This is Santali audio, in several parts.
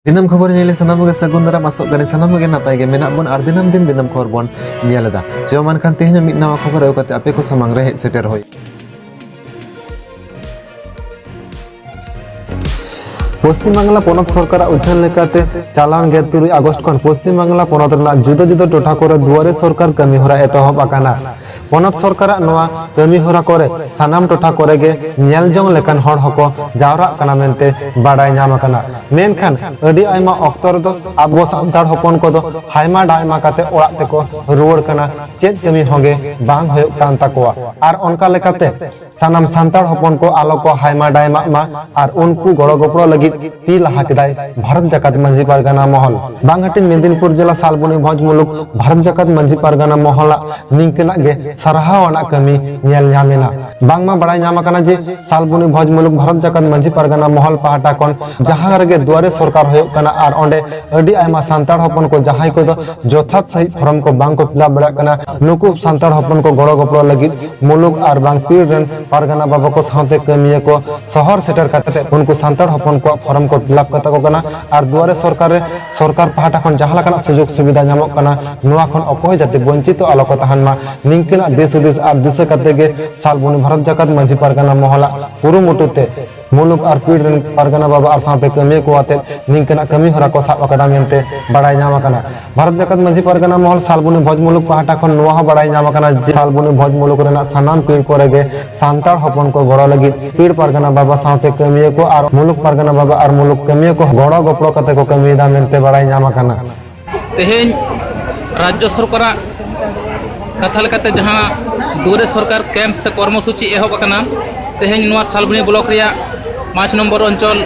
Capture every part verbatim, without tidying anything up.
ᱫᱤᱱᱟᱹᱢ ᱠᱷᱚᱵᱚᱨ ᱧᱮᱞ ᱥᱟᱱᱟᱢ ᱜᱮ ᱥᱟᱹᱜᱩᱱ ᱫᱟᱨᱟᱢ, ᱟᱥᱚᱜ ᱠᱟᱹᱱᱟᱹᱧ ᱥᱟᱱᱟᱢ ᱜᱮ ᱱᱟᱯᱟᱭ ᱜᱮ ᱢᱮᱱᱟᱜ ᱵᱚᱱ ᱟᱨ ᱫᱤᱱᱟᱹᱢ ᱫᱤᱱ ᱫᱤᱱᱟᱹᱢ ᱠᱷᱚᱵᱚᱨ ᱵᱚᱱ ᱧᱮᱞ ᱮᱫᱟ᱾ ᱪᱚ ᱢᱟ ᱮᱱᱠᱷᱟᱱ ᱛᱮᱦᱮᱧ ᱦᱚᱸ ᱢᱤᱫ ᱱᱟᱣᱟ ᱠᱷᱚᱵᱚᱨ ᱟᱹᱜᱩ ᱠᱟᱛᱮ ᱟᱯᱮ ᱠᱚ ᱥᱟᱢᱟᱝ ᱨᱮ ᱦᱮᱡ ᱥᱮᱴᱮᱨ ᱦᱩᱭ᱾ ᱯᱚᱥᱪᱤᱢ ᱵᱟᱝᱞᱟ ᱯᱚᱱᱚᱛ ᱥᱚᱨᱠᱟᱨᱟᱜ ᱩᱪᱷᱟᱹᱱ ᱞᱮᱠᱟᱛᱮ ᱪᱟᱞᱟᱣᱮᱱ ᱜᱮᱞ ᱛᱩᱨᱩᱭ ᱟᱜᱚᱥᱴ ᱠᱷᱚᱱ ᱯᱚᱥᱪᱤᱢ ᱵᱟᱝᱞᱟ ᱯᱚᱱᱚᱛ ᱨᱮᱱᱟᱜ ᱡᱩᱫᱟᱹ ᱡᱩᱫᱟᱹ ᱴᱚᱴᱷᱟ ᱠᱚᱨᱮ ᱫᱩᱣᱟᱨᱮ ᱥᱚᱨᱠᱟᱨ ᱠᱟᱹᱢᱤ ᱦᱚᱨᱟ ᱮᱛᱚᱦᱚᱵ ᱟᱠᱟᱱᱟ᱾ ᱯᱚᱱᱚᱛ ᱥᱚᱨᱠᱟᱨᱟᱜ ᱱᱚᱣᱟ ᱠᱟᱹᱢᱤ ᱦᱚᱨᱟ ᱠᱚᱨᱮ ᱥᱟᱱᱟᱢ ᱴᱚᱴᱷᱟ ᱠᱚᱨᱮ ᱜᱮ ᱧᱮᱞ ᱡᱚᱝ ᱞᱮᱠᱟᱱ ᱦᱚᱲ ᱦᱚᱸᱠᱚ ᱡᱟᱣᱨᱟᱜ ᱠᱟᱱᱟ ᱢᱮᱱᱛᱮ ᱵᱟᱰᱟᱭ ᱧᱟᱢ ᱟᱠᱟᱱᱟ᱾ ᱢᱮᱱᱠᱷᱟᱱ ᱟᱹᱰᱤ ᱟᱭᱢᱟ ᱚᱠᱛᱚ ᱨᱮᱫᱚ ᱟᱵᱚ ᱥᱟᱱᱛᱟᱲ ᱦᱚᱯᱚᱱ ᱠᱚᱫᱚ ᱦᱟᱭᱢᱟ ᱰᱟᱭᱢᱟ ᱠᱟᱛᱮ ᱚᱲᱟᱜ ᱛᱮᱠᱚ ᱨᱩᱣᱟᱹᱲ ᱠᱟᱱᱟ, ᱪᱮᱫ ᱠᱟᱹᱢᱤ ᱦᱚᱸᱜᱮ ᱵᱟᱝ ᱦᱩᱭᱩᱜ ᱠᱟᱱ ᱛᱟᱠᱚᱣᱟ᱾ ᱟᱨ ᱚᱱᱠᱟ ᱞᱮᱠᱟᱛᱮ ᱥᱟᱱᱟᱢ ᱥᱟᱱᱛᱟᱲ ᱦᱚᱯᱚᱱ ᱠᱚ ᱟᱞᱚ ᱠᱚ ᱦᱟᱭᱢᱟ ᱰᱟᱭᱢᱟᱜ ᱢᱟ ᱟᱨ ᱩᱱᱠᱩ ᱜᱚᱲᱚ ᱜᱚᱯᱚᱲᱚ ᱞᱟᱹᱜᱤᱫ ᱛᱤ ᱞᱟᱦᱟ ᱠᱮᱫᱟᱭ ᱵᱷᱟᱨᱚᱛ ᱡᱟᱠᱟᱛ ᱢᱟᱹᱡᱷᱤ ᱯᱟᱨᱜᱟᱱᱟ ᱢᱚᱦᱚᱞ᱾ ᱵᱟᱝ ᱦᱟᱹᱴᱤᱧ ᱢᱮᱫᱤᱱᱯᱩᱨ ᱡᱮᱞᱟ ᱥᱟᱞᱵᱚᱱᱤ ᱵᱷᱚᱸᱡᱽ ᱢᱩᱞᱩᱠ ᱵᱷᱟᱨᱚᱛ ᱡᱟᱠᱟᱛ ᱢᱟᱹᱡᱷᱤ ᱯᱟᱨᱜᱟᱱᱟ ᱢᱚᱦᱚᱞᱟᱜ ᱱᱤᱝᱠᱟᱹᱱᱟᱜ ᱜᱮ ᱥᱟᱨᱦᱟᱣ ᱟᱱᱟᱜ ᱠᱟᱹᱢᱤ ᱧᱮᱞ ᱧᱟᱢ ᱮᱱᱟ᱾ ᱵᱟᱝᱢᱟ ᱵᱟᱲᱟᱭ ᱧᱟᱢ ᱟᱠᱟᱱᱟ ᱡᱮ ᱥᱟᱞᱵᱚᱱᱤ ᱵᱷᱚᱸᱡᱽ ᱢᱩᱞᱩᱠ ᱵᱷᱟᱨᱚᱛ ᱡᱟᱠᱟᱛ ᱢᱟᱹᱡᱷᱤ ᱯᱟᱨᱜᱟᱱᱟ ᱢᱚᱦᱚᱞ ᱯᱟᱦᱴᱟ ᱠᱷᱚᱱ ᱡᱟᱦᱟᱸ ᱨᱮᱜᱮ ᱫᱩᱣᱟᱨᱮ ᱥᱚᱨᱠᱟᱨ ᱦᱩᱭᱩᱜ ᱠᱟᱱᱟ ᱟᱨ ᱚᱸᱰᱮ ᱟᱹᱰᱤ ᱟᱭᱢᱟ ᱥᱟᱱᱛᱟᱲ ᱦᱚᱯᱚᱱ ᱠᱚ ᱡᱟᱦᱟᱸᱭ ᱠᱚᱫᱚ ᱡᱚᱛᱷᱟᱛ ᱥᱟᱹᱦᱤᱡ ᱯᱷᱚᱨᱚᱢ ᱠᱚ ᱵᱟᱝ ᱠᱚ ᱯᱷᱤᱞᱟᱯ ᱫᱟᱲᱮᱭᱟᱜ ᱠᱟᱱᱟ, ᱱᱩᱠᱩ ᱥᱟᱱᱛᱟᱲ ᱦᱚᱯᱚᱱ ᱠᱚ ᱜᱚᱲᱚ ᱜᱚᱯᱚᱲᱚ ᱞᱟᱹᱜᱤᱫ ᱢᱩᱞᱩᱠ ᱟᱨ ᱵᱟᱝ ᱯᱤᱲ ᱨᱮᱱ ᱯᱟᱨᱜᱟᱱᱟ ᱵᱟᱵᱟ ᱠᱚ ᱥᱟᱶᱛᱮ ᱠᱟᱹᱢᱤᱭᱟᱹ ᱠᱚ ᱥᱚᱦᱚᱨ ᱥᱮᱴᱮᱨ ᱠᱟᱛᱮ ᱩᱱᱠᱩ ᱥᱟᱱᱛᱟᱲ ᱦᱚᱯᱚᱱ ᱠᱚᱣᱟᱜ ᱯᱷᱚᱨᱚᱢ ᱠᱚ ᱯᱷᱤᱞᱟᱯ ᱠᱟᱛᱟ ᱠᱚ ᱠᱟᱱᱟ᱾ ᱟᱨ ᱫᱩᱣᱟᱨᱮ ᱥᱚᱨᱠᱟᱨ ᱨᱮ ᱥᱚᱨᱠᱟᱨ ᱯᱟᱦᱴᱟ ᱠᱷᱚᱱ ᱡᱟᱦᱟᱸ ᱞᱮᱠᱟᱱᱟᱜ ᱥᱩᱡᱳᱜᱽ ᱥᱩᱵᱤᱫᱷᱟ ᱧᱟᱢᱚᱜ ᱠᱟᱱᱟ, ᱱᱚᱣᱟ ᱠᱷᱚᱱ ᱚᱠᱚᱭ ᱡᱟᱛᱮ ᱵᱚᱧᱪᱤᱛᱚ ᱟᱞᱚ ᱠᱚ ᱛᱟᱦᱮᱱ ᱢᱟ, ᱱᱤᱝᱠᱟᱹᱱᱟᱜ ᱫᱤᱥ ᱦᱩᱫᱤᱥ ᱟᱨ ᱫᱤᱥᱟᱹ ᱠᱟᱛᱮ ᱜᱮ ᱥᱟᱞᱵᱚᱱᱤ ᱵᱷᱟᱨᱚᱛ ᱡᱟᱠᱟᱛ ᱢᱟᱹᱡᱷᱤ ᱯᱟᱨᱜᱟᱱᱟ ᱢᱚᱦᱚᱞᱟᱜ ᱠᱩᱨᱩᱢᱩᱴᱩ ᱛᱮ ᱢᱩᱞᱩᱠ ᱟᱨ ᱯᱤᱲ ᱨᱮᱱ ᱯᱟᱨᱜᱟᱱᱟ ᱵᱟᱵᱟ ᱟᱨ ᱥᱟᱶᱛᱮ ᱠᱟᱹᱢᱤᱭᱟᱹ ᱠᱚ ᱟᱛᱮ ᱱᱤᱝᱠᱟᱹᱱᱟᱜ ᱠᱟᱹᱢᱤ ᱦᱚᱨᱟ ᱠᱚ ᱥᱟᱵ ᱟᱠᱟᱫᱟ ᱢᱮᱱᱛᱮ ᱵᱟᱲᱟᱭ ᱧᱟᱢ ᱟᱠᱟᱱᱟ᱾ ᱵᱷᱟᱨᱚᱛ ᱡᱟᱠᱟᱛ ᱢᱟᱹᱡᱷᱤ ᱯᱟᱨᱜᱟᱱᱟ ᱢᱚᱦᱚᱞ ᱥᱟᱞᱵᱚᱱᱤ ᱵᱷᱚᱸᱡᱽ ᱢᱩᱞᱩᱠ ᱯᱟᱦᱴᱟ ᱠᱷᱚᱱ ᱱᱚᱣᱟ ᱦᱚᱸ ᱵᱟᱲᱟᱭ ᱧᱟᱢ ᱟᱠᱟᱱᱟ ᱡᱮ ᱥᱟᱞᱵᱚᱱᱤ ᱵᱷᱚᱸᱡᱽ ᱢᱩᱞᱩᱠ ᱨᱮᱱᱟᱜ ᱥᱟᱱᱟᱢ ᱯᱤᱲ ᱠᱚᱨᱮ ᱜᱮ ᱥᱟᱱᱛᱟᱲ ᱦᱚᱯᱚᱱ ᱠᱚ ᱜᱚᱲᱚ ᱞᱟᱹᱜᱤᱫ ᱯᱤᱲ ᱯᱟᱨᱜᱟᱱᱟ ᱵᱟᱵᱟ ᱥᱟᱶᱛᱮ ᱠᱟᱹᱢᱤᱭᱟᱹ ᱠᱚ ᱟᱨ ᱢᱩᱞᱩᱠ ᱯᱟᱨᱜᱟᱱᱟ ᱵᱟᱵᱟ ᱟᱨ ᱢᱩᱞᱩᱠ ᱠᱟᱹᱢᱤᱭᱟᱹ ᱠᱚ ᱜᱚᱲᱚ ᱜᱚᱯᱚᱲᱚ ᱠᱟᱛᱮ ᱠᱚ ᱠᱟᱹᱢᱤᱭᱮᱫᱟ ᱢᱮᱱᱛᱮ ᱵᱟᱲᱟᱭ ᱧᱟᱢ ᱟᱠᱟᱱᱟ᱾ ᱛᱮᱦᱮᱧ ᱨᱟᱡᱽᱡᱚ ᱥᱚᱨᱠᱟᱨᱟᱜ ᱠᱟᱛᱷᱟ ᱞᱮᱠᱟᱛᱮ ᱡᱟᱦᱟᱸ ᱫᱩᱣᱟᱨᱮ ᱥᱚᱨᱠᱟᱨ ᱠᱮᱢᱯ ᱥᱮ ᱠᱚᱨᱢᱚᱥᱩᱪᱤ ᱮᱦᱚᱵ ᱟᱠᱟᱱᱟ, ᱛᱮᱦᱮᱧ ᱱᱚᱣᱟ ᱥᱟᱞᱵᱚᱱᱤ ᱵᱞᱚᱠ ᱨᱮᱭᱟᱜ ᱯᱟᱸᱪ ᱱᱚᱢᱵᱚᱨ ᱚᱧᱪᱚᱞ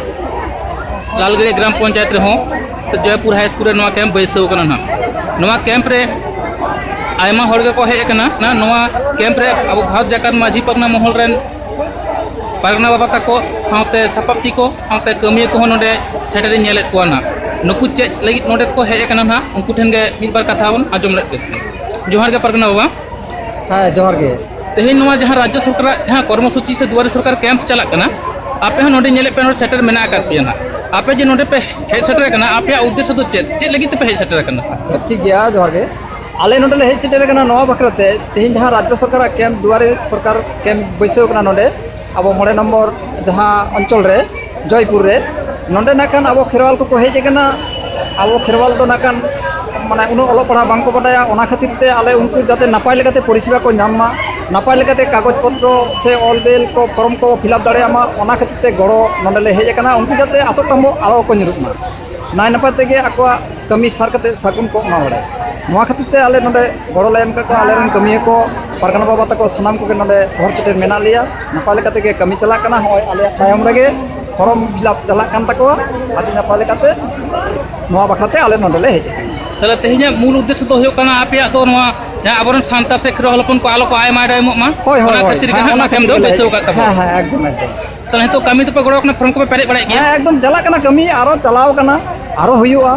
ᱞᱟᱞᱜᱟᱹᱲᱤᱭᱟᱹ ᱜᱨᱟᱢ ᱯᱚᱧᱪᱟᱭᱮᱛ ᱨᱮᱦᱚᱸ ᱡᱚᱭᱯᱩᱨ ᱦᱟᱭ ᱥᱠᱩᱞ ᱨᱮ ᱱᱚᱣᱟ ᱠᱮᱢᱯ ᱵᱟᱹᱭᱥᱟᱹᱣ ᱟᱠᱟᱱᱟ ᱱᱟᱦᱟᱜ᱾ ᱱᱚᱣᱟ ᱠᱮᱢᱯ ᱨᱮ ᱟᱭᱢᱟ ᱦᱚᱲ ᱜᱮᱠᱚ ᱦᱮᱡ ᱟᱠᱟᱱᱟ᱾ ᱱᱚᱣᱟ ᱠᱮᱢᱯ ᱨᱮ ᱟᱵᱚ ᱵᱷᱟᱨᱚᱛ ᱡᱟᱠᱟᱛ ᱢᱟᱹᱡᱷᱤ ᱯᱟᱨᱜᱟᱱᱟ ᱢᱚᱦᱚᱞ ᱨᱮᱱ ᱯᱟᱨᱜᱟᱱᱟ ᱵᱟᱵᱟ ᱛᱟᱠᱚ ᱥᱟᱶᱛᱮ ᱥᱟᱯᱟᱵ ᱛᱤ ᱠᱚ ᱥᱟᱶᱛᱮ ᱠᱟᱹᱢᱤᱭᱟᱹ ᱠᱚᱦᱚᱸ ᱱᱚᱰᱮ ᱥᱮᱴᱮᱨᱤᱧ ᱧᱮᱞᱮᱫ ᱠᱚᱣᱟ ᱱᱟᱦᱟᱜ᱾ ᱱᱩᱠᱩ ᱪᱮᱫ ᱞᱟᱹᱜᱤᱫ ᱱᱚᱰᱮ ᱠᱚ ᱦᱮᱡ ᱟᱠᱟᱱᱟ ᱱᱟᱦᱟᱜ, ᱩᱱᱠᱩ ᱴᱷᱮᱱ ᱜᱮ ᱢᱤᱫ ᱵᱟᱨ ᱠᱟᱛᱷᱟ ᱵᱚᱱ ᱟᱸᱡᱚᱢ ᱞᱮᱫ ᱜᱮ᱾ ᱡᱚᱦᱟᱨ ᱜᱮ ᱯᱟᱨᱜᱟᱱᱟ ᱵᱟᱵᱟ᱾ ᱦᱮᱸ, ᱡᱚᱦᱟᱨ ᱜᱮ᱾ ᱛᱮᱦᱮᱧ ᱱᱚᱣᱟ ᱡᱟᱦᱟᱸ ᱨᱟᱡᱽᱡᱚ ᱥᱚᱨᱠᱟᱨᱟᱜ ᱡᱟᱦᱟᱸ ᱠᱚᱨᱢᱚᱥᱩᱪᱤ ᱥᱮ ᱫᱩᱣᱟᱨᱮ ᱥᱚᱨᱠᱟᱨ ᱠᱮᱢᱯ ᱪᱟᱞᱟᱜ ᱠᱟᱱᱟ, ᱟᱯᱮ ᱦᱚᱸ ᱱᱚᱰᱮ ᱧᱮᱞᱮᱫ ᱯᱮ ᱱᱚᱰᱮ ᱥᱮᱴᱮᱨ ᱢᱮᱱᱟᱜ ᱟᱠᱟᱫ ᱯᱮᱭᱟ ᱱᱟᱦᱟᱜ᱾ ᱟᱯᱮ ᱡᱮ ᱱᱚᱰᱮ ᱯᱮ ᱦᱮᱡ ᱥᱮᱴᱮᱨ ᱟᱠᱟᱱᱟ, ᱟᱯᱮᱭᱟᱜ ᱩᱫᱽᱫᱮᱥᱥᱚ ᱫᱚ ᱪᱮᱫ? ᱪᱮᱫ ᱞᱟᱹᱜᱤᱫ ᱛᱮᱯᱮ ᱦᱮᱡ ᱥᱮᱴᱮᱨ ᱟᱠᱟᱱᱟ? ᱟᱪᱪᱷᱟ, ᱴᱷᱤᱠ ᱜᱮᱭᱟ, ᱡᱚᱦᱟᱨ ᱜᱮ᱾ ᱟᱞᱮ ᱱᱚᱰᱮ ᱞᱮ ᱦᱮᱡ ᱥᱮᱴᱮᱨ ᱟᱠᱟᱱᱟ ᱱᱚᱣᱟ ᱵᱟᱠᱷᱨᱟ ᱛᱮ, ᱛᱮᱦᱮᱧ ᱡᱟᱦᱟᱸ ᱨᱟᱡᱽᱡᱚ ᱥᱚᱨᱠᱟᱨᱟᱜ ᱠᱮᱢᱯ, ᱫᱩᱣᱟᱨᱮ ᱥᱚᱨᱠᱟᱨ ᱠᱮᱢᱯ ᱵᱟᱹᱭᱥᱟᱹᱣ ᱠᱟᱱᱟ ᱱᱚᱰᱮ, ᱟᱵᱚ ᱢᱚᱬᱮ ᱱᱚᱢᱵᱚᱨ ᱡᱟᱦᱟᱸ ᱚᱧᱪᱚᱞ ᱨᱮ, ᱡᱚᱭᱯᱩᱨ ᱨᱮ, ᱱᱚᱰᱮ ᱱᱟᱜ ᱠᱷᱟᱱ ᱟᱵᱚ ᱠᱷᱮᱨᱣᱟᱞ ᱠᱚᱠᱚ ᱦᱮᱡ ᱟᱠᱟᱱᱟ᱾ ᱟᱵᱚ ᱠᱷᱮᱨᱣᱟᱞ ᱫᱚ ᱱᱟᱜ ᱠᱷᱟᱱ ᱢᱟᱱᱮ ᱩᱱᱟᱹᱜ ᱚᱞᱚᱜ ᱯᱟᱲᱦᱟᱜ ᱵᱟᱝᱠᱚ ᱵᱟᱰᱟᱭᱟ, ᱚᱱᱟ ᱠᱷᱟᱹᱛᱤᱨ ᱛᱮ ᱟᱞᱮ ᱩᱱᱠᱩ ᱡᱟᱛᱮ ᱱᱟᱯᱟᱭ ᱞᱮᱠᱟᱛᱮ ᱯᱚᱨᱤᱥᱮᱵᱟ ᱠᱚ ᱧᱟᱢ ᱢᱟ, ᱱᱟᱯᱟᱭ ᱞᱮᱠᱟᱛᱮ ᱠᱟᱜᱚᱡᱽ ᱯᱚᱛᱨᱚ ᱥᱮ ᱚᱞ ᱵᱮᱞ ᱠᱚ, ᱯᱷᱚᱨᱢ ᱠᱚ ᱯᱷᱤᱞᱟᱯ ᱫᱟᱲᱮᱭᱟᱜ ᱢᱟ, ᱚᱱᱟ ᱠᱷᱟᱹᱛᱤᱨ ᱛᱮ ᱜᱚᱲᱚ ᱱᱚᱰᱮ ᱞᱮ ᱦᱮᱡ ᱟᱠᱟᱱᱟ᱾ ᱩᱱᱠᱩ ᱡᱟᱛᱮ ᱟᱥᱚᱜ ᱰᱟᱢᱵᱚᱜ ᱟᱞᱚ ᱠᱚ ᱧᱩᱨᱩᱜ ᱢᱟ, ᱱᱟᱭ ᱱᱟᱯᱟᱭ ᱛᱮᱜᱮ ᱟᱠᱚᱣᱟᱜ ᱠᱟᱹᱢᱤ ᱥᱟᱨ ᱠᱟᱛᱮ ᱥᱟᱹᱜᱩᱱ ᱠᱚ ᱮᱢᱟ ᱵᱟᱲᱟᱭ᱾ ᱱᱚᱣᱟ ᱠᱷᱟᱹᱛᱤᱨ ᱛᱮ ᱟᱞᱮ ᱱᱚᱰᱮ ᱜᱚᱲᱚ ᱞᱮ ᱮᱢ ᱠᱟᱜ ᱠᱚᱣᱟ᱾ ᱟᱞᱮᱨᱮᱱ ᱠᱟᱹᱢᱤᱭᱟᱹ ᱠᱚ, ᱯᱟᱨᱜᱟᱱᱟ ᱵᱟᱵᱟ ᱛᱟᱠᱚ, ᱥᱟᱱᱟᱢ ᱠᱚᱜᱮ ᱱᱚᱰᱮ ᱥᱚᱦᱚᱨ ᱥᱮᱴᱮᱨ ᱢᱮᱱᱟᱜ ᱞᱮᱭᱟ᱾ ᱱᱟᱯᱟᱭ ᱞᱮᱠᱟ ᱛᱮᱜᱮ ᱠᱟᱹᱢᱤ ᱪᱟᱞᱟᱜ ᱠᱟᱱᱟ᱾ ᱦᱚᱸᱜᱼᱚᱭ ᱟᱞᱮᱭᱟᱜ ᱛᱟᱭᱚᱢ ᱨᱮᱜᱮ ᱯᱷᱚᱨᱚᱢ ᱯᱷᱤᱞᱟᱯ ᱪᱟᱞᱟᱜ ᱠᱟᱱ ᱛᱟᱠᱚᱣᱟ᱾ ᱟᱹᱰᱤ ᱱᱟᱯᱟᱭ ᱞᱮᱠᱟᱛᱮ ᱱᱚᱣᱟ ᱵᱟᱠᱷᱨᱟ ᱛᱮ ᱟᱞᱮ ᱱᱚᱰᱮ ᱞᱮ ᱦᱮᱡ ᱟᱠᱟᱱᱟ᱾ ᱛᱟᱦᱞᱮ ᱛᱮᱦᱮᱧᱟᱜ ᱢᱩᱞ ᱩᱫᱽᱫᱮᱥᱥᱚ ᱫᱚ ᱦᱩᱭᱩᱜ ᱠᱟᱱᱟ ᱟᱯᱮᱭᱟᱜ ᱫᱚ ᱱᱚᱣᱟ ᱡᱟᱦᱟᱸ ᱟᱵᱚᱨᱮᱱ ᱥᱟᱱᱛᱟᱲ ᱥᱮ ᱠᱷᱮᱨᱣᱟᱞ ᱦᱚᱯᱚᱱ ᱠᱚ ᱟᱞᱚ ᱠᱚ ᱟᱭᱢᱟ ᱰᱟᱭᱢᱚᱜ ᱢᱟ, ᱦᱳᱭ, ᱦᱳᱭ, ᱚᱱᱟ ᱦᱳᱭ᱾ ᱠᱷᱟᱹᱛᱤᱨ ᱜᱮ ᱦᱮᱸ, ᱦᱟᱸᱜ ᱚᱱᱟ ᱱᱚᱣᱟ ᱠᱮᱢᱯ ᱠᱷᱟᱹᱛᱤᱨ ᱫᱚ ᱜᱮᱞᱮ ᱵᱟᱹᱭᱥᱟᱹᱣ ᱦᱮᱡ ᱟᱠᱟᱫ ᱟᱠᱟᱱᱟ᱾ ᱛᱟᱵᱚᱱᱟ᱾ ᱦᱮᱸ, ᱦᱮᱸ, ᱮᱠᱫᱚᱢ, ᱮᱠᱫᱚᱢ᱾ ᱛᱟᱦᱞᱮ ᱱᱤᱛᱚᱜ ᱠᱟᱹᱢᱤ ᱫᱚᱯᱮ ᱜᱚᱲᱚ ᱠᱟᱱᱟ, ᱯᱷᱚᱨᱢ ᱠᱚᱯᱮ ᱯᱮᱨᱮᱡ ᱵᱟᱲᱟᱭᱮᱫ ᱜᱮᱭᱟ? ᱦᱮᱸ, ᱮᱠᱫᱚᱢ ᱪᱟᱞᱟᱜ ᱠᱟᱱᱟ ᱠᱟᱹᱢᱤ, ᱟᱨᱚ ᱪᱟᱞᱟᱣ ᱠᱟᱱᱟ, ᱟᱨᱚ ᱦᱩᱭᱩᱜᱼᱟ᱾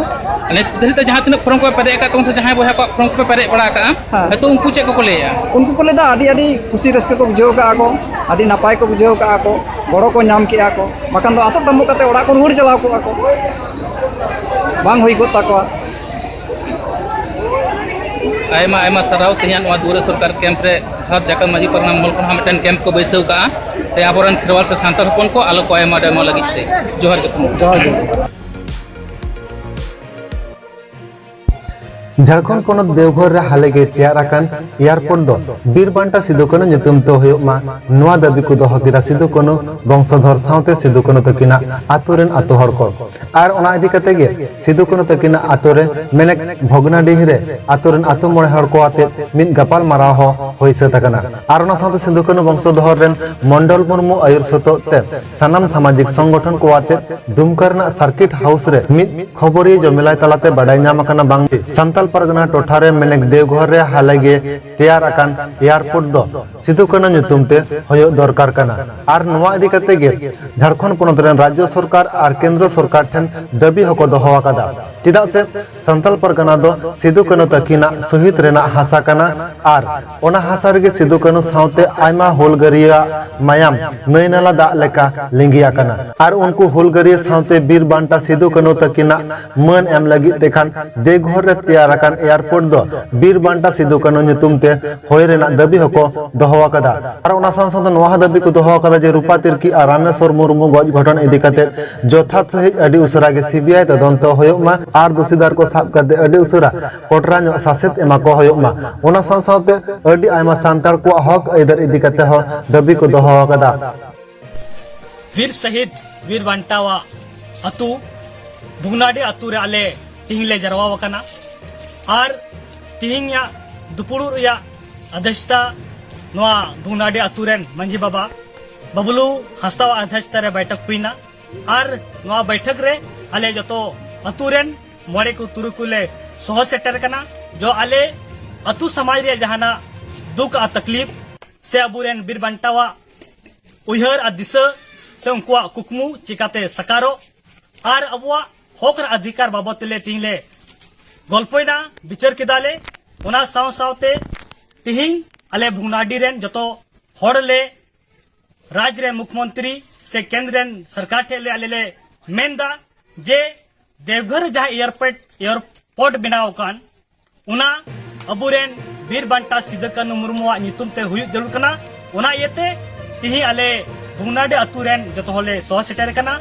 ᱱᱤᱛ ᱫᱷᱟᱹᱨᱤᱡ ᱛᱮ ᱡᱟᱦᱟᱸ ᱛᱤᱱᱟᱹᱜ ᱯᱷᱚᱨᱢ ᱠᱚᱯᱮ ᱯᱮᱨᱮᱡ ᱟᱠᱟᱫ ᱛᱟᱵᱚᱱᱟ ᱥᱮ ᱡᱟᱦᱟᱸᱭ ᱵᱚᱭᱦᱟ ᱠᱚᱣᱟᱜ ᱯᱷᱚᱨᱢ ᱠᱚᱯᱮ ᱯᱮᱨᱮᱡ ᱵᱟᱲᱟ ᱟᱠᱟᱫᱼᱟ, ᱦᱮᱸ᱾ ᱱᱤᱛᱚᱜ ᱩᱱᱠᱩ ᱪᱮᱫ ᱠᱚᱠᱚ ᱞᱟᱹᱭᱮᱫᱼᱟ? ᱩᱱᱠᱩ ᱠᱚ ᱞᱟᱹᱭᱫᱟ ᱟᱹᱰᱤ ᱟᱹᱰᱤ ᱠᱩᱥᱤ ᱨᱟᱹᱥᱠᱟᱹ ᱠᱚ ᱵᱩᱡᱷᱟᱹᱣ ᱠᱟᱜᱼᱟ ᱠᱚ, ᱟᱹᱰᱤ ᱱᱟᱯᱟᱭ ᱠᱚ ᱵᱩᱡᱷᱟᱹᱣ ᱠᱟᱜᱼᱟ ᱠᱚ, ᱜᱚᱲᱚ ᱠᱚ ᱧᱟᱢ ᱠᱮᱜᱼᱟ ᱠᱚ, ᱵᱟᱠᱷᱟᱱ ᱫᱚ ᱟᱥᱚᱜ ᱰᱟᱢᱵᱚᱜ ᱠᱟᱛᱮ ᱚᱲᱟᱜ ᱠᱚ ᱨᱩᱣᱟᱹᱲ ᱪᱟᱞᱟᱣ ᱠᱚᱜᱼᱟ ᱠᱚ, ᱵᱟᱝ ᱦᱩᱭ ᱠᱚᱜ ᱛᱟᱠᱚᱣᱟ᱾ ᱟᱭᱢᱟ ᱟᱭᱢᱟ ᱥᱟᱨᱦᱟᱣ ᱛᱮᱦᱮᱧᱟᱜ ᱱᱚᱣᱟ ᱫᱩᱣᱟᱨᱮ ᱥᱚᱨᱠᱟᱨ ᱠᱮᱢᱯ ᱨᱮ ᱵᱷᱟᱨᱚᱛ ᱡᱟᱠᱟᱛ ᱢᱟᱹᱡᱷᱤ ᱯᱟᱨᱜᱟᱱᱟ ᱢᱚᱦᱚᱞ ᱠᱷᱚᱱ ᱦᱚᱸ ᱢᱤᱫᱴᱮᱱ ᱠᱮᱢᱯ ᱠᱚ ᱵᱟᱹᱭᱥᱟᱹᱣ ᱠᱟᱜᱼᱟ᱾ ᱛᱮ ᱟᱵᱚᱨᱮᱱ ᱠᱷᱮᱨᱣᱟᱞ ᱥᱮ ᱥᱟᱱᱛᱟᱲ ᱦᱚᱯᱚᱱ ᱠᱚ ᱟᱞᱚ ᱠᱚ ᱟᱭᱢᱟ ᱰᱟᱭᱢᱟ ᱞᱟᱹᱜᱤᱫ ᱛᱮ᱾ ᱡᱚᱦᱟᱨ ᱜᱮ᱾ ᱡᱚᱦᱟᱨ ᱜᱮ᱾ ᱡᱷᱟᱲᱠᱷᱚᱸᱰ ᱯᱚᱱᱚᱛ ᱫᱮᱣᱜᱷᱚᱨ ᱨᱮ ᱦᱟᱞᱮ ᱜᱮ ᱛᱮᱭᱟᱨ ᱟᱠᱟᱱ ᱮᱭᱟᱨᱯᱳᱨᱴ ᱫᱚ ᱵᱤᱨ ᱵᱟᱱᱴᱟ ᱥᱤᱫᱩ ᱠᱟᱹᱱᱩ ᱧᱩᱛᱩᱢ ᱛᱮ ᱦᱩᱭᱩᱜ ᱢᱟ, ᱱᱚᱣᱟ ᱫᱟᱹᱵᱤ ᱠᱚ ᱫᱚᱦᱚ ᱠᱮᱫᱟ ᱥᱤᱫᱩ ᱠᱟᱹᱱᱩ ᱵᱚᱝᱥᱚᱫᱷᱚᱨ ᱥᱟᱶᱛᱮ ᱥᱤᱫᱩ ᱠᱟᱹᱱᱩ ᱛᱟᱹᱠᱤᱱᱟᱜ ᱟᱛᱳ ᱨᱮᱱ ᱟᱛᱳ ᱦᱚᱲ ᱠᱚ᱾ ᱟᱨ ᱚᱱᱟ ᱤᱫᱤ ᱠᱟᱛᱮ ᱜᱮ ᱥᱤᱫᱩ ᱠᱟᱹᱱᱩ ᱛᱟᱹᱠᱤᱱᱟᱜ ᱟᱛᱳ ᱨᱮ ᱢᱮᱱᱮᱠ ᱵᱷᱚᱜᱽᱱᱟᱰᱤᱦᱤ ᱨᱮ ᱟᱛᱳ ᱨᱮᱱ ᱟᱛᱳ ᱢᱚᱬᱮ ᱦᱚᱲ ᱠᱚ ᱟᱛᱮ ᱢᱤᱫ ᱜᱟᱯᱟᱞ ᱢᱟᱨᱟᱣ ᱦᱚᱸ ᱦᱩᱭ ᱥᱟᱹᱛ ᱟᱠᱟᱱᱟ᱾ ᱟᱨ ᱚᱱᱟ ᱥᱟᱶᱛᱮ ᱥᱤᱫᱩ ᱠᱟᱹᱱᱩ ᱵᱚᱝᱥᱚᱫᱷᱚᱨ ᱨᱮᱱ ᱢᱚᱱᱰᱚᱞ ᱢᱩᱨᱢᱩ ᱟᱹᱭᱩᱨ ᱥᱚᱛᱚᱜ ᱛᱮ ᱥᱟᱱᱟᱢ ᱥᱟᱢᱟᱡᱤᱠ ᱥᱚᱝᱜᱚᱴᱷᱚᱱ ᱠᱚ ᱟᱛᱮ ᱫᱩᱢᱠᱟ ᱨᱮᱱᱟᱜ ᱥᱟᱨᱠᱤᱴ ᱦᱟᱣᱩᱥ ᱨᱮ ᱢᱤᱫ ᱠᱷᱚᱵᱚᱨᱤᱭᱟᱹ ᱡᱚᱢᱮᱞᱟᱭ ᱛᱟᱞᱟᱛᱮ ᱵᱟᱰᱟᱭ ᱧᱟᱢ ᱟᱠᱟᱱᱟ ᱵᱟᱝ ᱥᱟᱱᱛᱟᱲ ᱯᱟᱨᱜᱟᱱᱟ ᱴᱚᱴᱷᱟ ᱨᱮ ᱢᱮᱱᱮᱠ ᱫᱮᱣᱜᱷᱚᱨ ᱨᱮ ᱦᱟᱞᱮ ᱜᱮ ᱛᱮᱭᱟᱨ ᱟᱠᱟᱱ ᱮᱭᱟᱨᱯᱳᱨᱴ ᱫᱚ ᱥᱤᱫᱩ ᱠᱟᱹᱱᱦᱩ ᱧᱩᱛᱩᱢ ᱛᱮ ᱦᱩᱭᱩᱜ ᱫᱚᱨᱠᱟᱨ ᱠᱟᱱᱟ᱾ ᱟᱨ ᱱᱚᱣᱟ ᱤᱫᱤ ᱠᱟᱛᱮ ᱜᱮ ᱡᱷᱟᱲᱠᱷᱚᱸᱰ ᱯᱚᱱᱚᱛ ᱨᱮᱱ ᱨᱟᱡᱽᱡᱚ ᱥᱚᱨᱠᱟᱨ ᱟᱨ ᱠᱮᱱᱫᱨᱚ ᱥᱚᱨᱠᱟᱨ ᱴᱷᱮᱱ ᱫᱟᱹᱵᱤ ᱦᱚᱸᱠᱚ ᱫᱚᱦᱚ ᱟᱠᱟᱫᱟ᱾ ᱪᱮᱫᱟᱜ ᱥᱮ ᱥᱟᱱᱛᱟᱲ ᱯᱟᱨᱜᱟᱱᱟ ᱫᱚ ᱥᱤᱫᱩ ᱠᱟᱹᱱᱦᱩ ᱛᱟᱹᱠᱤᱱᱟᱜ ᱥᱚᱦᱤᱫ ᱨᱮᱱᱟᱜ ᱦᱟᱥᱟ ᱠᱟᱱᱟ ᱟᱨ ᱚᱱᱟ ᱦᱟᱥᱟ ᱨᱮᱜᱮ ᱥᱤᱫᱩ ᱠᱟᱹᱱᱦᱩ ᱥᱟᱶᱛᱮ ᱟᱭᱢᱟ ᱦᱩᱞᱜᱟᱹᱨᱤᱭᱟᱹᱣᱟᱜ ᱢᱟᱭᱟᱢ ᱱᱟᱹᱭ ᱱᱟᱞᱟ ᱫᱟᱜ ᱞᱮᱠᱟ ᱞᱤᱸᱜᱤ ᱟᱠᱟᱱᱟ᱾ ᱟᱨ ᱩᱱᱠᱩ ᱦᱩᱞᱜᱟᱹᱨᱤᱭᱟᱹ ᱥᱟᱶᱛᱮ ᱵᱤᱨ ᱵᱟᱱᱴᱟ ᱥᱤᱫᱩ ᱠᱟᱹᱱᱦᱩ ᱛᱟᱹᱠᱤᱱᱟᱜ ᱢᱟᱹᱱ ᱮᱢ ᱞᱟᱹᱜᱤᱫ ᱛᱮ ᱠᱷᱟᱱ ᱫᱮᱣᱜᱷᱚᱨ ᱨᱮ ᱛᱮᱭᱟᱨ ᱟᱠᱟᱱ ᱮᱭᱟᱨᱯᱳᱨᱴ ᱫᱚ ᱵᱤᱨ ᱵᱟᱱᱴᱟ ᱥᱤᱫᱩ ᱠᱟᱹᱱᱦᱩ ᱧᱩᱛᱩᱢ ᱛᱮ ᱦᱩᱭ ᱨᱮᱱᱟᱜ ᱫᱟᱹᱵᱤ ᱦᱚᱸᱠᱚ ᱫᱚᱦᱚ ᱟᱠᱟᱫᱟ᱾ ᱟᱨ ᱚᱱᱟ ᱥᱟᱶ ᱥᱟᱶᱛᱮ ᱱᱚᱣᱟ ᱦᱚᱸ ᱫᱟᱹᱵᱤ ᱠᱚ ᱫᱚᱦᱚ ᱟᱠᱟᱫᱟ ᱡᱮ ᱨᱩᱯᱟ ᱛᱤᱨᱠᱤ ᱟᱨ ᱨᱟᱢᱮᱥᱣᱚᱨ ᱢᱩᱨᱢᱩ ᱜᱚᱡ ᱜᱷᱚᱴᱚᱱ ᱤᱫᱤ ᱠᱟᱛᱮ ᱡᱚᱛᱷᱟᱛ ᱥᱟᱹᱦᱤᱡ ᱟᱹᱰᱤ ᱩᱥᱟᱹᱨᱟ ᱜᱮ ᱥᱤᱵᱤᱟᱭ ᱛᱚᱫᱚᱱᱛᱚ ᱦᱩᱭᱩᱜ ᱢᱟ ᱟᱨ ᱫᱳᱥᱤᱫᱟᱨ ᱠᱚ ᱥᱟᱵ ᱠᱟᱛᱮ ᱟᱹᱰᱤ ᱩᱥᱟᱹᱨᱟ ᱠᱚᱴᱨᱟ ᱧᱚᱜ ᱥᱟᱥᱮᱛ ᱮᱢᱟ ᱠᱚ ᱦᱩᱭᱩᱜ ᱢᱟ᱾ ᱚᱱᱟ ᱥᱟᱶ ᱥᱟᱶᱛᱮ ᱟᱹᱰᱤ ᱟᱭᱢᱟ ᱥᱟᱱᱛᱟᱲ ᱠᱚᱣᱟᱜ ᱦᱚᱠ ᱟᱹᱭᱫᱟᱹᱨ ᱤᱫᱤ ᱠᱟᱛᱮ ᱦᱚᱸ ᱫᱟᱹᱵᱤ ᱠᱚ ᱫᱚᱦᱚ ᱟᱠᱟᱫᱟ᱾ ᱵᱤᱨ ᱥᱟᱹᱦᱤᱫ ᱵᱤᱨ ᱵᱟᱱᱴᱟᱣᱟᱜ ᱟᱹᱛᱩ ᱵᱷᱩᱜᱽᱱᱟᱰᱤ ᱟᱹᱛᱩ ᱨᱮ ᱟᱞᱮ ᱛᱤᱦᱤᱧ ᱞᱮ ᱡᱟᱨᱣᱟ ᱟᱠᱟᱱᱟ᱾ ᱟᱨ ᱛᱤᱦᱤᱧᱟᱜ ᱫᱩᱯᱩᱲᱩᱵ ᱨᱮᱭᱟᱜ ᱟᱫᱷᱮᱥᱛᱟ ᱱᱚᱣᱟ ᱵᱷᱩᱜᱽᱱᱟᱰᱤ ᱟᱹᱛᱩ ᱨᱮᱱ ᱢᱟᱹᱡᱷᱤ ᱵᱟᱵᱟ ᱵᱟᱵᱞᱩ ᱦᱟᱸᱥᱫᱟᱣᱟᱜ ᱟᱫᱷᱮᱥᱛᱟ ᱨᱮ ᱵᱟᱭᱴᱷᱚᱠ ᱦᱩᱭᱱᱟ᱾ ᱟᱨ ᱱᱚᱣᱟ ᱵᱟᱭᱴᱷᱚᱠ ᱨᱮ ᱟᱞᱮ ᱡᱚᱛᱚ ᱟᱹᱛᱩ ᱨᱮᱱ ᱢᱚᱬᱮ ᱠᱚ ᱛᱩᱨᱩᱭ ᱠᱚᱞᱮ ᱥᱚᱦᱚᱨ ᱥᱮᱴᱮᱨ ᱠᱟᱱᱟ᱾ ᱡᱚ ᱟᱞᱮ ᱟᱹᱛᱩ ᱥᱚᱢᱟᱡᱽ ᱨᱮᱭᱟᱜ ᱡᱟᱦᱟᱱᱟᱜ ᱫᱩᱠ ᱟᱨ ᱛᱟᱠᱞᱤᱯ ᱥᱮ ᱟᱵᱚᱨᱮᱱ ᱵᱤᱨ ᱵᱟᱱᱴᱟᱣᱟᱜ ᱩᱭᱦᱟᱹᱨ ᱟᱨ ᱫᱤᱥᱟᱹ ᱥᱮ ᱩᱱᱠᱩᱣᱟᱜ ᱠᱩᱠᱢᱩ ᱪᱤᱠᱟᱛᱮ ᱥᱟᱠᱟᱨᱚᱜ ᱟᱨ ᱟᱵᱚᱣᱟᱜ ᱦᱚᱠ ᱟᱨ ᱚᱫᱷᱤᱠᱟᱨ ᱵᱟᱵᱚᱫ ᱛᱮᱞᱮ ᱛᱤᱦᱤᱧ ᱞᱮ ᱜᱚᱞᱯᱚᱭᱮᱱᱟ, ᱵᱤᱪᱟᱹᱨ ᱠᱮᱫᱟᱞᱮ᱾ ᱚᱱᱟ ᱥᱟᱶ ᱥᱟᱶᱛᱮ ᱛᱤᱦᱤᱧ ᱟᱞᱮ ᱵᱷᱩᱜᱽᱱᱟᱰᱤ ᱨᱮᱱ ᱡᱚᱛᱚ ᱦᱚᱲ ᱞᱮ ᱨᱟᱡᱽ ᱨᱮ ᱢᱩᱠᱷᱢᱚᱱᱛᱨᱤ ᱥᱮ ᱠᱮᱱᱫᱨ ᱨᱮᱱ ᱥᱚᱨᱠᱟᱨ ᱴᱷᱮᱱ ᱞᱮ ᱟᱞᱮ ᱞᱮ ᱢᱮᱱᱫᱟ ᱡᱮ ᱫᱮᱣᱜᱷᱚᱨ ᱨᱮ ᱡᱟᱦᱟᱸ ᱮᱭᱟᱨᱯᱳᱨᱴ ᱮᱭᱟᱨᱯᱳᱨᱴ ᱵᱮᱱᱟᱣ ᱟᱠᱟᱱ ᱚᱱᱟ ᱟᱵᱚᱨᱮᱱ ᱵᱤᱨ ᱵᱟᱱᱴᱟ ᱥᱤᱫᱩ ᱠᱟᱹᱱᱦᱩ ᱢᱩᱨᱢᱩᱣᱟᱜ ᱧᱩᱛᱩᱢ ᱛᱮ ᱦᱩᱭᱩᱜ ᱡᱟᱹᱨᱩᱲ ᱠᱟᱱᱟ᱾ ᱚᱱᱟ ᱤᱭᱟᱹᱛᱮ ᱛᱤᱦᱤᱧ ᱟᱞᱮ ᱵᱷᱩᱜᱽᱱᱟᱰᱤ ᱟᱹᱛᱩ ᱨᱮᱱ ᱡᱚᱛᱚ ᱦᱚᱲᱞᱮ ᱥᱚᱦᱚᱨ ᱥᱮᱴᱮᱨ ᱟᱠᱟᱱᱟ᱾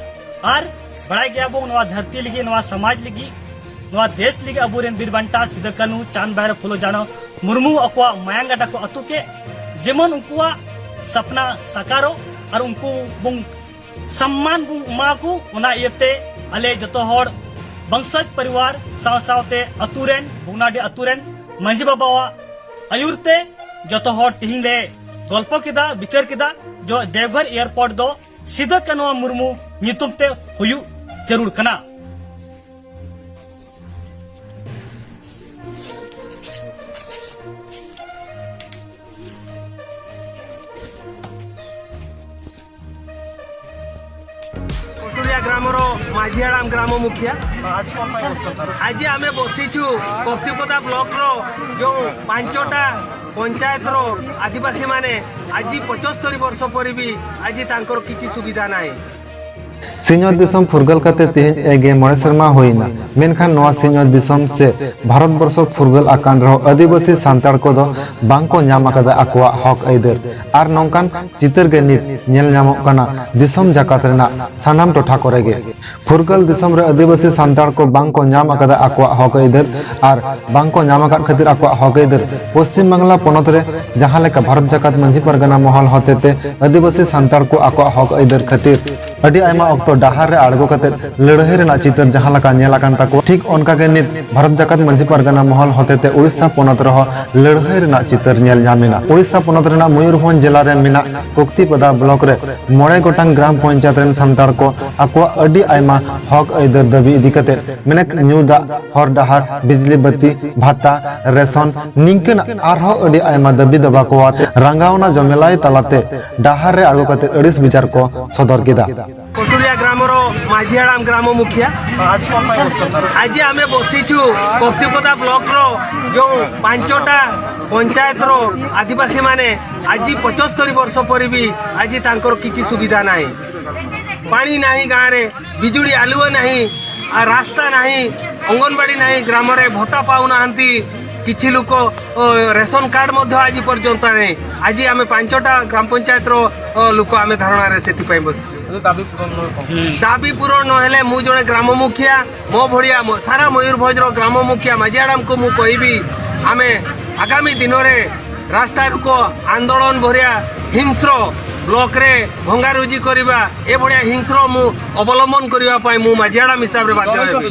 ᱟᱨ ᱵᱟᱲᱟᱭ ᱜᱮᱭᱟᱵᱚᱱ ᱱᱚᱣᱟ ᱫᱷᱟᱹᱨᱛᱤ ᱞᱟᱹᱜᱤᱫ, ᱱᱚᱣᱟ ᱥᱚᱢᱟᱡᱽ ᱞᱟᱹᱜᱤᱫ, ᱱᱚᱣᱟ ᱫᱮᱥ ᱞᱟᱹᱜᱤᱫ ᱟᱵᱚᱨᱮᱱ ᱵᱤᱨ ᱵᱟᱱᱴᱟ ᱥᱤᱫᱩ ᱠᱟᱹᱱᱦᱩ, ᱪᱟᱸᱫᱽ ᱵᱷᱟᱭᱨᱚ, ᱯᱷᱩᱞᱳ ᱡᱷᱟᱱᱚ ᱢᱩᱨᱢᱩ ᱟᱠᱚᱣᱟᱜ ᱢᱟᱭᱟᱝ ᱜᱟᱰᱟ ᱠᱚ ᱟᱹᱛᱩ ᱠᱮᱫ, ᱡᱮᱢᱚᱱ ᱩᱱᱠᱩᱣᱟᱜ ᱥᱟᱯᱱᱟ ᱥᱟᱠᱟᱨᱚᱜ ᱟᱨ ᱩᱱᱠᱩ ᱵᱚᱱ ᱥᱚᱢᱢᱟᱱ ᱵᱚᱱ ᱮᱢᱟ ᱠᱚ᱾ ᱚᱱᱟ ᱤᱭᱟᱹᱛᱮ ᱟᱞᱮ ᱡᱚᱛᱚ ᱦᱚᱲ ᱵᱚᱝᱥᱚᱡᱽ ᱯᱚᱨᱤᱵᱟᱨ ᱥᱟᱶ ᱥᱟᱶᱛᱮ ᱟᱹᱛᱩ ᱨᱮᱱ, ᱵᱷᱩᱜᱽᱱᱟᱰᱤ ᱟᱹᱛᱩ ᱨᱮᱱ ᱢᱟᱹᱡᱷᱤ ᱵᱟᱵᱟᱣᱟᱜ ᱟᱹᱭᱩᱨ ᱛᱮ ᱡᱚᱛᱚ ᱦᱚᱲ ᱛᱤᱦᱤᱧ ᱞᱮ ᱜᱚᱞᱯᱚ ᱠᱮᱫᱟ, ᱵᱤᱪᱟᱹᱨ ᱠᱮᱫᱟ, ᱡᱚ ᱫᱮᱣᱜᱷᱚᱨ ᱮᱭᱟᱨᱯᱳᱨᱴ ᱫᱚ ᱥᱤᱫᱩ ᱠᱟᱹᱱᱦᱩ ᱢᱩᱨᱢᱩ ᱧᱩᱛᱩᱢ ᱛᱮ ᱦᱩᱭᱩᱜ ᱡᱟᱹᱨᱩᱲ ᱠᱟᱱᱟ᱾ ମାଝି ଆରାମ ଗ୍ରାମ ମୁଖିଆ। ଆଜି ଆମେ ବସିଛୁ କପ୍ତିପଦା ବ୍ଲକର ଯେଉଁ ପାଞ୍ଚଟା ପଞ୍ଚାୟତର ଆଦିବାସୀମାନେ ଆଜି ପଞ୍ଚସ୍ତରୀ ବର୍ଷ ପରେ ବି ଆଜି ତାଙ୍କର କିଛି ସୁବିଧା ନାହିଁ। ᱥᱤᱧᱚᱛ ᱫᱤᱥᱚᱢ ᱯᱷᱩᱨᱜᱟᱹᱞ ᱠᱟᱛᱮ ᱛᱮᱦᱮᱧ ᱮᱜᱮ ᱢᱚᱬᱮ ᱥᱮᱨᱢᱟ ᱦᱩᱭᱮᱱᱟ, ᱢᱮᱱᱠᱷᱟᱱ ᱱᱚᱣᱟ ᱥᱤᱧᱚᱛ ᱫᱤᱥᱚᱢ ᱥᱮ ᱵᱷᱟᱨᱚᱛ ᱵᱚᱨᱥᱚ ᱯᱷᱩᱨᱜᱟᱹᱞ ᱟᱠᱟᱱ ᱨᱮᱦᱚᱸ ᱟᱹᱫᱤᱵᱟᱹᱥᱤ ᱥᱟᱱᱛᱟᱲ ᱠᱚᱫᱚ ᱵᱟᱝ ᱠᱚ ᱧᱟᱢ ᱟᱠᱟᱫᱟ ᱟᱠᱚᱣᱟᱜ ᱦᱚᱠ ᱟᱹᱭᱫᱟᱹᱨ᱾ ᱟᱨ ᱱᱚᱝᱠᱟᱱ ᱪᱤᱛᱟᱹᱨ ᱜᱮ ᱱᱤᱛ ᱧᱮᱞ ᱧᱟᱢᱚᱜ ᱠᱟᱱᱟ ᱫᱤᱥᱚᱢ ᱡᱟᱠᱟᱛ ᱨᱮᱱᱟᱜ ᱥᱟᱱᱟᱢ ᱴᱚᱴᱷᱟ ᱠᱚᱨᱮ ᱜᱮ᱾ ᱯᱷᱩᱨᱜᱟᱹᱞ ᱫᱤᱥᱚᱢ ᱨᱮ ᱟᱹᱫᱤᱵᱟᱹᱥᱤ ᱥᱟᱱᱛᱟᱲ ᱠᱚ ᱵᱟᱝ ᱠᱚ ᱧᱟᱢ ᱟᱠᱟᱫᱟ ᱟᱠᱚᱣᱟᱜ ᱦᱚᱠ ᱟᱹᱭᱫᱟᱹᱨ᱾ ᱟᱨ ᱵᱟᱝ ᱠᱚ ᱧᱟᱢ ᱟᱠᱟᱫ ᱠᱷᱟᱹᱛᱤᱨ ᱟᱠᱚᱣᱟᱜ ᱦᱚᱠ ᱟᱹᱭᱫᱟᱹᱨ ᱯᱚᱥᱪᱤᱢ ᱵᱟᱝᱞᱟ ᱯᱚᱱᱚᱛ ᱨᱮ ᱡᱟᱦᱟᱸ ᱞᱮᱠᱟ ᱵᱷᱟᱨᱚᱛ ᱡᱟᱠᱟᱛ ᱢᱟᱹᱡᱷᱤ ᱯᱟᱨᱜᱟᱱᱟ ᱢᱚᱦᱚᱞ ᱦᱚᱛᱮᱛᱮ ᱟᱹᱫᱤᱵᱟᱹᱥᱤ ᱥᱟᱱᱛᱟᱲ ᱠᱚ ᱟᱠᱚᱣᱟᱜ ᱦᱚᱠ ᱟᱹᱭᱫᱟᱹᱨ ᱠᱷᱟᱹᱛᱤᱨ ᱟᱹᱰᱤ ᱟᱭᱢᱟ ᱚᱠᱛᱚ ᱰᱟᱦᱟᱨ ᱨᱮ ᱟᱬᱜᱚ ᱠᱟᱛᱮ ᱞᱟᱹᱲᱦᱟᱹᱭ ᱨᱮᱱᱟᱜ ᱪᱤᱛᱟᱹᱨ ᱡᱟᱦᱟᱸ ᱞᱮᱠᱟ ᱧᱮᱞ ᱟᱠᱟᱱ ᱛᱟᱠᱚᱣᱟ, ᱴᱷᱤᱠ ᱚᱱᱠᱟ ᱜᱮ ᱱᱤᱛ ᱵᱷᱟᱨᱚᱛ ᱡᱟᱠᱟᱛ ᱢᱟᱹᱡᱷᱤ ᱯᱟᱨᱜᱟᱱᱟ ᱢᱚᱦᱚᱞ ᱦᱚᱛᱮᱛᱮ ᱩᱲᱤᱥᱥᱟ ᱯᱚᱱᱚᱛ ᱨᱮᱦᱚᱸ ᱞᱟᱹᱲᱦᱟᱹᱭ ᱨᱮᱱᱟᱜ ᱪᱤᱛᱟᱹᱨ ᱧᱮᱞ ᱧᱟᱢ ᱮᱱᱟ᱾ ᱩᱲᱤᱥᱥᱟ ᱯᱚᱱᱚᱛ ᱨᱮᱱᱟᱜ ᱢᱚᱭᱩᱨᱵᱷᱚᱸᱡᱽ ᱡᱮᱞᱟ ᱨᱮ ᱢᱮᱱᱟᱜ ᱠᱚᱠᱛᱤᱯᱟᱫᱟ ᱵᱞᱚᱠ ᱨᱮ ᱢᱚᱬᱮ ᱜᱚᱴᱟᱝ ᱜᱨᱟᱢ ᱯᱚᱧᱪᱟᱭᱮᱛ ᱨᱮᱱ ᱥᱟᱱᱛᱟᱲ ᱠᱚ ᱟᱠᱚᱣᱟᱜ ᱟᱹᱰᱤ ᱟᱭᱢᱟ ᱦᱚᱠ ᱟᱹᱭᱫᱟᱹᱨ ᱫᱟᱹᱵᱤ ᱤᱫᱤ ᱠᱟᱛᱮ, ᱢᱮᱱᱮᱠ ᱧᱩ ᱫᱟᱜ, ᱦᱚᱨ ᱰᱟᱦᱟᱨ, ᱵᱤᱡᱽᱞᱤ ᱵᱟᱹᱛᱤ, ᱵᱷᱟᱛᱟ, ᱨᱮᱥᱚᱱ, ᱱᱤᱝᱠᱟᱹᱱᱟᱜ ᱟᱨᱦᱚᱸ ᱟᱹᱰᱤ ᱟᱭᱢᱟ ᱫᱟᱹᱵᱤ ᱫᱟᱵᱟ ᱠᱚ ᱟᱛᱮ ᱨᱟᱸᱜᱟᱣᱱᱟ ᱡᱚᱢᱮᱞᱟᱭ ᱛᱟᱞᱟᱛᱮ ᱰᱟᱦᱟᱨ ᱨᱮ ᱟᱬᱜᱚ ᱠᱟᱛᱮ ᱟᱹᱲᱤᱥ ᱵᱤᱪᱟᱨ ᱠᱚ ᱥᱚᱫᱚᱨ ᱠᱮᱫᱟ᱾ କଟୁରିଆ ଗ୍ରାମର ମାଝି ଆରାମ ଗ୍ରାମ ମୁଖିଆ। ଆଜି ଆମେ ବସିଛୁ କପ୍ତିପଦା ବ୍ଲକର ଯେଉଁ ପାଞ୍ଚଟା ପଞ୍ଚାୟତର ଆଦିବାସୀମାନେ ଆଜି ପଞ୍ଚସ୍ତରୀ ବର୍ଷ ପରେ ବି ଆଜି ତାଙ୍କର କିଛି ସୁବିଧା ନାହିଁ। ପାଣି ନାହିଁ ଗାଁରେ, ବିଜୁଳି ଆଲୁଅ ନାହିଁ, ଆ, ରାସ୍ତା ନାହିଁ, ଅଙ୍ଗନବାଡ଼ି ନାହିଁ, ଗ୍ରାମରେ ଭତ୍ତା ପାଉନାହାନ୍ତି। କିଛି ଲୋକ, ଅ, ରେସନ କାର୍ଡ ମଧ୍ୟ ଆଜି ପର୍ଯ୍ୟନ୍ତ ନାହିଁ। ଆଜି ଆମେ ପାଞ୍ଚଟା ଗ୍ରାମ ପଞ୍ଚାୟତର, ଅ, ଲୋକ ଆମେ ଧାରଣାରେ ସେଥିପାଇଁ ବସିଛୁ। ଦାବି ପୂରଣ ନହେଲେ ମୁଁ ଜଣେ ଗ୍ରାମ ମୁଖିଆ, ମୋ ଭଳିଆ ମ-, ସାରା ମୟୂରଭଞ୍ଜର ଗ୍ରାମ ମୁଖିଆ ମାଝି ଆଡାମକୁ ମୁଁ କହିବି, ଆମେ ଆଗାମୀ ଦିନରେ ରାସ୍ତା ରୋକ ଆନ୍ଦୋଳନ ଭଳିଆ ହିଂସ୍ର ବ୍ଲକରେ ଭଙ୍ଗାରୁଜି କରିବା, ଏଭଳିଆ ହିଂସ୍ର ମୁଁ ଅବଲମ୍ବନ କରିବା ପାଇଁ ମୁଁ ମାଝି ଆଡାମ ହିସାବରେ ବାଧ୍ୟ ହେବି।